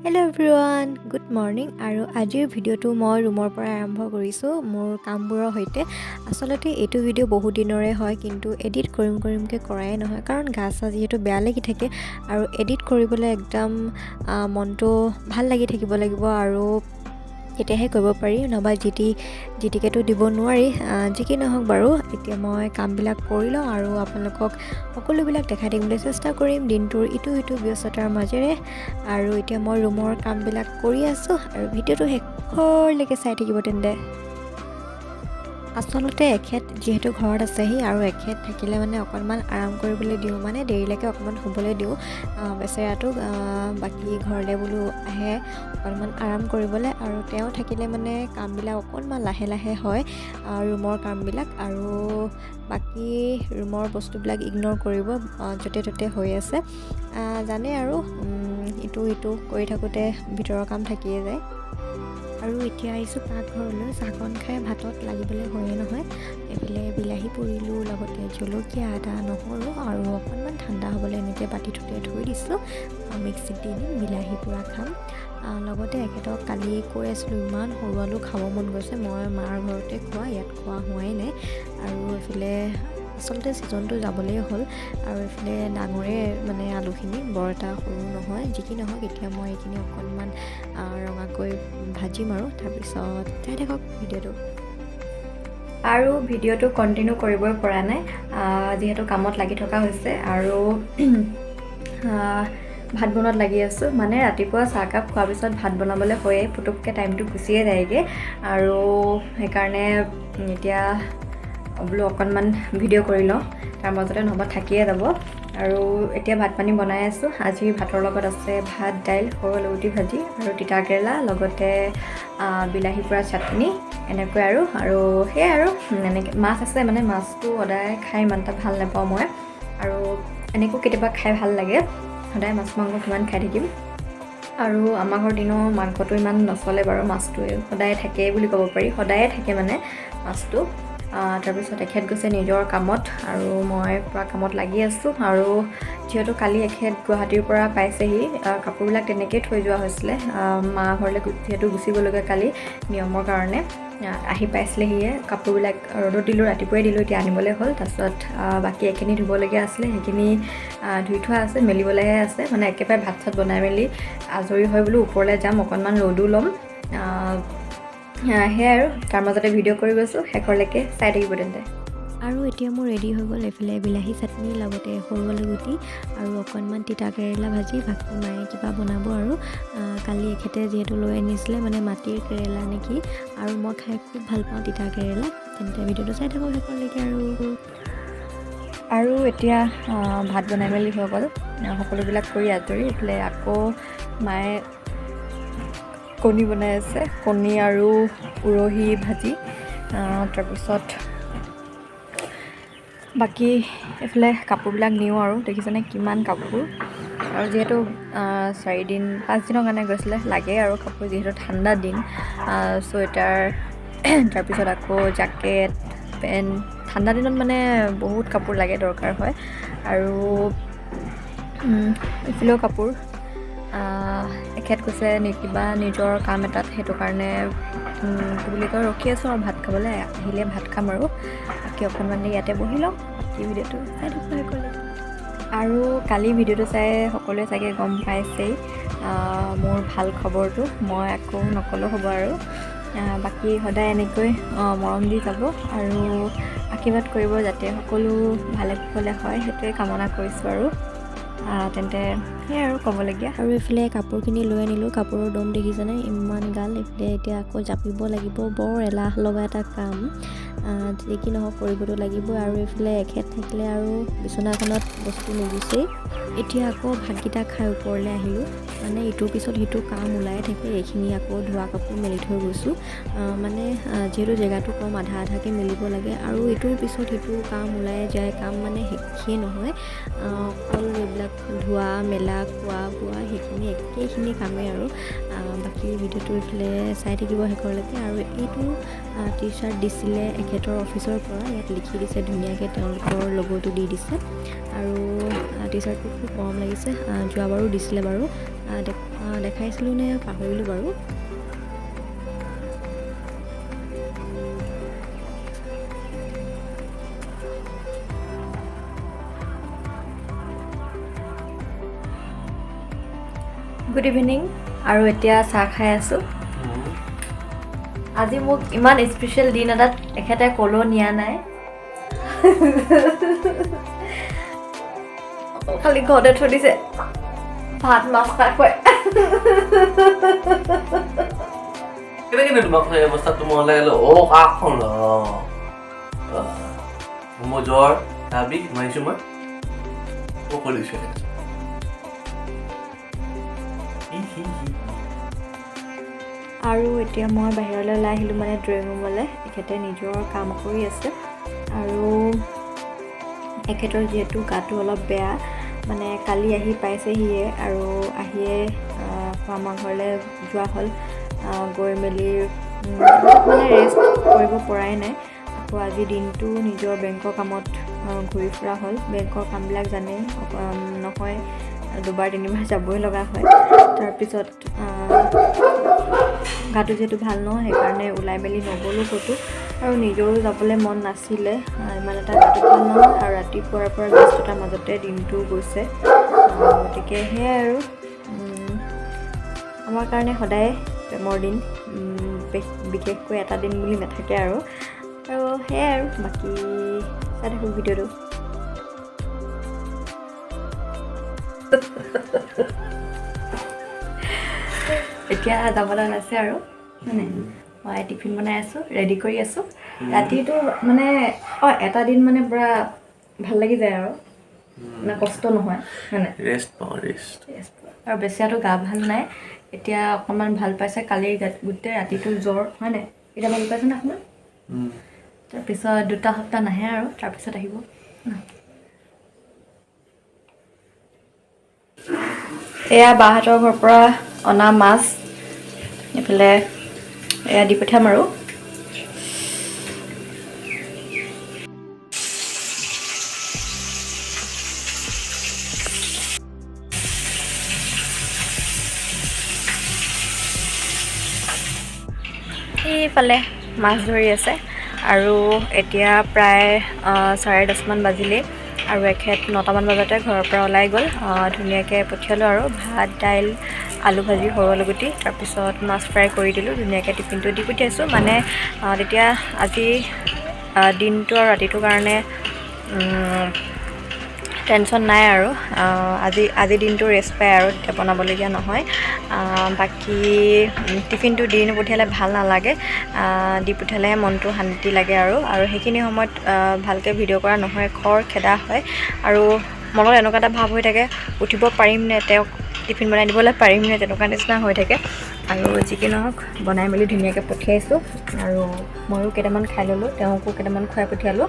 Hello' everyone, good morning. আৰু আজিৰ ভিডিঅ'টো মই ৰুমৰ পৰা আৰম্ভ কৰিছোঁ মোৰ কামবোৰৰ সৈতে। আচলতে এইটো ভিডিঅ' বহুত দিনৰে হয়, কিন্তু এডিট কৰিম কৰিমকৈ কৰাই নহয়, কাৰণ গা চা যিহেতু বেয়া লাগি থাকে আৰু এডিট কৰিবলৈ একদম মনটো ভাল লাগি থাকিব লাগিব আৰু তেতিয়াহে কৰিব পাৰি, নহ'বা যি টি যি টিকেতো দিব নোৱাৰি। যি কি নহওক বাৰু, এতিয়া মই কামবিলাক কৰি লওঁ আৰু আপোনালোকক সকলোবিলাক দেখাই থাকিবলৈ চেষ্টা কৰিম দিনটোৰ ইটো সিটো ব্যস্ততাৰ মাজেৰে। আৰু এতিয়া মই ৰুমৰ কামবিলাক কৰি আছোঁ আৰু ভিডিঅ'টো শেষৰলৈকে চাই থাকিব তেন্তে। আচলতে এখেত যিহেতু ঘৰত আছেহি আৰু এখেত থাকিলে মানে অকণমান আৰাম কৰিবলৈ দিওঁ, মানে দেৰিলৈকে অকণমান শুবলৈ দিওঁ বেচেৰাটোক। বাকী ঘৰলৈ বোলো আহে অকণমান আৰাম কৰিবলৈ আৰু তেওঁ থাকিলে মানে কামবিলাক অকণমান লাহে লাহে হয় ৰুমৰ কামবিলাক। আৰু বাকী ৰুমৰ বস্তুবিলাক ইগন'ৰ কৰিব, য'তে ত'তে হৈ আছে, জানে আৰু ইটো সিটো কৰি থাকোঁতে ভিতৰৰ কাম থাকিয়ে যায়। আৰু এতিয়া আহিছোঁ পাকঘৰলৈ, চাহকণ খাই ভাতত লাগিবলৈ হয়েই নহয়। এইফালে বিলাহী পুৰিলোঁ, লগতে জলকীয়া, আদা, নহৰু আৰু অকণমান ঠাণ্ডা হ'বলৈ এনেকৈ বাতিটোতে থৈ দিছোঁ। মিক্সিত দি দিম, বিলাহী পোৰা খাম। লগতে এখেতক কালি কৈ আছিলোঁ, ইমান সৰু আলু খাব মন গৈছে। মই মাৰ ঘৰতে খোৱা, ইয়াত খোৱা হোৱাই নাই। আৰু এইফালে আচলতে ছিজনটো যাবলেই হ'ল আৰু এইফালে ডাঙৰে মানে আলুখিনি বৰ এটা সৰু নহয়। যি কি নহওক, এতিয়া মই এইখিনি অকণমান ৰঙাকৈ ভাজিম আৰু তাৰপিছত চাই থাকক ভিডিঅ'টো। আৰু ভিডিঅ'টো কণ্টিনিউ কৰিবই পৰা নাই, যিহেতু কামত লাগি থকা হৈছে আৰু ভাত বনোৱাত লাগি আছোঁ। মানে ৰাতিপুৱা চাহকাপ খোৱাৰ পিছত ভাত বনাবলৈ হৈয়ে পুটুককৈ টাইমটো গুচিয়ে যায়গৈ আৰু সেইকাৰণে এতিয়া বোলো অকণমান ভিডিঅ' কৰি লওঁ তাৰ মাজতে, নহ'বা থাকিয়ে যাব। আৰু এতিয়া ভাত পানী বনাই আছোঁ। আজি ভাতৰ লগত আছে ভাত, দাইল, সৰু আলুগুটি ভাজি আৰু তিতা কেৰেলা, লগতে বিলাহী পোৰা চাটনি, এনেকৈ আৰু সেয়াই। আৰু এনেকৈ মাছ আছে, মানে মাছটো সদায় খাই ইমান এটা ভাল নাপাওঁ মই আৰু এনেকৈও কেতিয়াবা খাই ভাল লাগে। সদায় মাছ মাংস কিমান খাই থাকিম? আৰু আমাৰ ঘৰত এনেও মাংসটো ইমান নচলে বাৰু, মাছটো সদায় থাকেই বুলি ক'ব পাৰি, সদায়ে থাকে মানে মাছটো। তাৰপিছত এখেত গৈছে নিজৰ কামত আৰু মই পূৰা কামত লাগি আছোঁ। আৰু যিহেতু কালি এখেত গুৱাহাটীৰ পৰা পাইছেহি, কাপোৰবিলাক তেনেকেই থৈ যোৱা হৈছিলে। মা ঘৰলৈ যিহেতু গুচি গ'লোগৈ কালি নিয়মৰ কাৰণে, আহি পাইছিলেহিয়ে। কাপোৰবিলাক ৰ'দত দিলোঁ, ৰাতিপুৱাই দিলোঁ, এতিয়া আনিবলৈ হ'ল। তাৰপিছত বাকী এইখিনি ধুবলগীয়া আছিলে, সেইখিনি ধুই থোৱা আছে, মেলিবলৈহে আছে। মানে একেবাৰে ভাত চাত বনাই মেলি আজৰি হৈ বোলো ওপৰলৈ যাম, অকণমান ৰ'দো ল'ম। সেয়াই আৰু তাৰ মাজতে ভিডিঅ' কৰি গৈছোঁ, শেষৰলৈকে চাই থাকিব তেন্তে। আৰু এতিয়া মোৰ ৰেডি হৈ গ'ল এইফালে বিলাহী চাটনি, লগতে সৰু আলু গুটি আৰু অকণমান তিতা কেৰেলা ভাজি। বাকী মায়ে কিবা বনাব। আৰু কালি এখেতে যিহেতু লৈ আনিছিলে মানে মাটিৰ কেৰেলা নেকি, আৰু মই খাই খুব ভাল পাওঁ তিতা কেৰেলা। তেন্তে ভিডিঅ'টো চাই থাকক শেষৰলৈকে। আৰু আৰু এতিয়া ভাত বনাই মেলি হৈ গ'ল, সকলোবিলাক কৰি আজৰি। এইফালে আকৌ মায়ে কণী বনাই আছে, কণী আৰু উৰহি ভাজি। তাৰপিছত বাকী এইফালে কাপোৰবিলাক নিওঁ আৰু দেখিছেনে কিমান কাপোৰ। আৰু যিহেতু 4 দিন 5 দিনৰ কাৰণে গৈছিলে, লাগে আৰু কাপোৰ, যিহেতু ঠাণ্ডা দিন, চুৱেটাৰ, তাৰপিছত আকৌ জাকেট, পেণ্ট। ঠাণ্ডা দিনত মানে বহুত কাপোৰ লাগে, দৰকাৰ হয়। আৰু এইফালেও কাপোৰ। এখেত কৈছে কিবা নিজৰ কাম এটাত, সেইটো কাৰণে কি বুলি কয়, ৰখি আছোঁ আৰু ভাত খাবলৈ। আহিলে ভাত খাম আৰু বাকী অকণমান দেৰি ইয়াতে বহি লওঁ। বাকী ভিডিঅ'টো চাই থাকক শেষলৈকে। আৰু কালি ভিডিঅ'টো চাই সকলোৱে চাগে গম পাইছেই মোৰ ভাল খবৰটো, মই আকৌ নক'লেও হ'ব। আৰু বাকী সদায় এনেকৈ মৰম দি যাব আৰু আশীৰ্বাদ কৰিব, যাতে সকলো ভালে কুশলে হয়, সেইটোৱে কামনা কৰিছোঁ। আৰু তেন্তে সেয়াই আৰু ক'বলগীয়া। আৰু এইফালে কাপোৰখিনি লৈ আনিলোঁ। কাপোৰৰ দম দেখিছেনে, ইমান গাল! এইফালে এতিয়া আকৌ জাপিব লাগিব, বৰ এলাহ লগা এটা কাম। যি কি নহওক, কৰিবতো লাগিবই। আৰু এইফালে এখেত থাকিলে আৰু বিচনাখনত বস্তু নুগুচেই। এতিয়া আকৌ ভাতকেইটা খাই ওপৰলৈ আহিলোঁ। মানে ইটোৰ পিছত সিটো কাম ওলাই থাকে। এইখিনি আকৌ ধোৱা কাপোৰ মেলি থৈ গৈছোঁ। মানে যিহেতু জেগাটো কম, আধা আধাকৈ মেলিব লাগে আৰু ইটোৰ পিছত সিটো কাম ওলাই যায়। কাম মানে শেষেই নহয়। অকল এইবিলাক ধোৱা মেলা, খোৱা বোৱা, সেইখিনি একেখিনি কামেই। আৰু বাকী ভিডিঅ'টো এইফালে চাই থাকিব শেষৰলৈকে। আৰু এইটো টি চাৰ্ট দিছিলে এখেতৰ অফিচৰ পৰা, ইয়াত লিখি দিছে ধুনীয়াকৈ, তেওঁলোকৰ লগ'টো দি দিছে। আৰু টি চাৰ্টটো খুব মৰম লাগিছে। যোৱাবাৰো দিছিলে বাৰু। দেখাইছিলোঁ নে পাহৰিলোঁ বাৰু। গুড ইভিনিং, আৰু এতিয়া চাহ খাই আছোঁ। আজি মোক ইমান স্পেচিয়েল দিন এটাত এখেতে ক'লেও নিয়া নাই, অকল খালি ঘৰতে থৈ দিছে ভাত মাছ খাই খুৱাই। কেনেকে তোমাক এই অৱস্থাত তোমাৰ লাগিলে অ কাকখন মোৰ জ্বৰ গা বিষ মাৰিছোঁ মই কৈ দিছোঁ। আৰু এতিয়া মই বাহিৰলৈ ওলাই আহিলোঁ, মানে ড্ৰয়িং ৰুমলৈ। এখেতে নিজৰ কাম কৰি আছে আৰু এখেতৰ যিহেতু গাটো অলপ বেয়া, মানে কালি আহি পাইছেহিয়ে আৰু আহিয়ে আকৌ আমাৰ ঘৰলৈ যোৱা হ'ল। গৈ মেলি মানে ৰেষ্ট কৰিব পৰাই নাই। আকৌ আজি দিনটো নিজৰ বেংকৰ কামত ঘূৰি ফুৰা হ'ল। বেংকৰ কামবিলাক জানেই নহয়, দুবাৰ তিনিবাৰ যাবই লগা হয়। তাৰপিছত গাটো যিহেতু ভাল নহয়, সেইকাৰণে ওলাই মেলি নগ'লোঁ ক'তো আৰু নিজৰো যাবলৈ মন নাছিলে, ইমান এটা গাটো ভাল নহয় আৰু ৰাতিপুৱাৰ পৰা ব্যস্ততাৰ মাজতে দিনটো গৈছে। গতিকে সেয়াই আৰু আমাৰ কাৰণে সদায় প্ৰেমৰ দিন, বিশেষকৈ এটা দিন বুলি নাথাকে আৰু আৰু সেয়াই আৰু বাকী চাই থাকোঁ ভিডিঅ'টো। এতিয়া যাবলৈ ওলাইছে আৰু মানে মই টিফিন বনাই আছোঁ, ৰেডি কৰি আছোঁ। ৰাতিটো মানে এটা দিন মানে পূৰা ভাল লাগি যায় আৰু মানে কষ্ট নহয়, হয় নাই? ৰেষ্ট পাওঁ, ৰেষ্ট। আৰু বেচেৰাটো গা ভাল নাই, এতিয়া অকণমান ভাল পাইছে। কালি গোটেই ৰাতিটো জ্বৰ, হয় নাই? এতিয়া ভাল পাইছে নে অকণমান? তাৰপিছত 2 সপ্তাহ নাহে আৰু তাৰপিছত আহিব। এয়া বাহঁতৰ ঘৰৰ পৰা অনা মাছ, এইফালে এয়া দি পঠিয়াম আৰু। সেইফালে মাছ ধৰি আছে আৰু এতিয়া প্ৰায় 10:30মান বাজিলেই আৰু এখেত 9টামান বজাতে ঘৰৰ পৰা ওলাই গ'ল। ধুনীয়াকৈ পঠিয়ালোঁ আৰু ভাত, দাইল, আলু ভাজি, সৰু আলুগুটি, তাৰপিছত মাছ ফ্ৰাই কৰি দিলোঁ। ধুনীয়াকৈ টিফিনটো দি পঠিয়াইছোঁ। মানে তেতিয়া আজি দিনটো আৰু ৰাতিটোৰ কাৰণে টেনশ্যন নাই আৰু আজি দিনটো ৰেষ্ট পায় আৰু তেতিয়া বনাবলগীয়া নহয়। বাকী টিফিনটো দি নপঠিয়ালে ভাল নালাগে, দি পঠিয়ালেহে মনটো শান্তি লাগে আৰু আৰু সেইখিনি সময়ত ভালকৈ ভিডিঅ' কৰা নহয়, খৰ খেদা হয় আৰু মনত এনেকুৱা এটা ভাৱ হৈ থাকে, উঠিব পাৰিম নে, তেওঁক টিফিন বনাই দিবলৈ পাৰিম নে, তেনেকুৱা নিচিনা হৈ থাকে। আৰু যি কি নহওক বনাই মেলি ধুনীয়াকৈ পঠিয়াইছোঁ আৰু ময়ো কেইটামান খাই ল'লোঁ, তেওঁকো কেইটামান খুৱাই পঠিয়ালোঁ।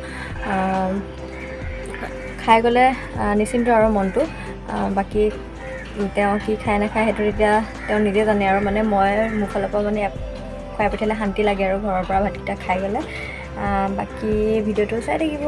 খাই গ'লে নিশ্চিন্ত আৰু মনটো, বাকী তেওঁ কি খায় নাখায় সেইটো তেতিয়া তেওঁ নিজে জানে আৰু মানে মই মোৰ ফালৰ পৰা মানে খুৱাই পঠিয়ালে শান্তি লাগে আৰু ঘৰৰ পৰা ভাতকেইটা খাই গ'লে। বাকী ভিডিঅ'টো চাই থাকিব।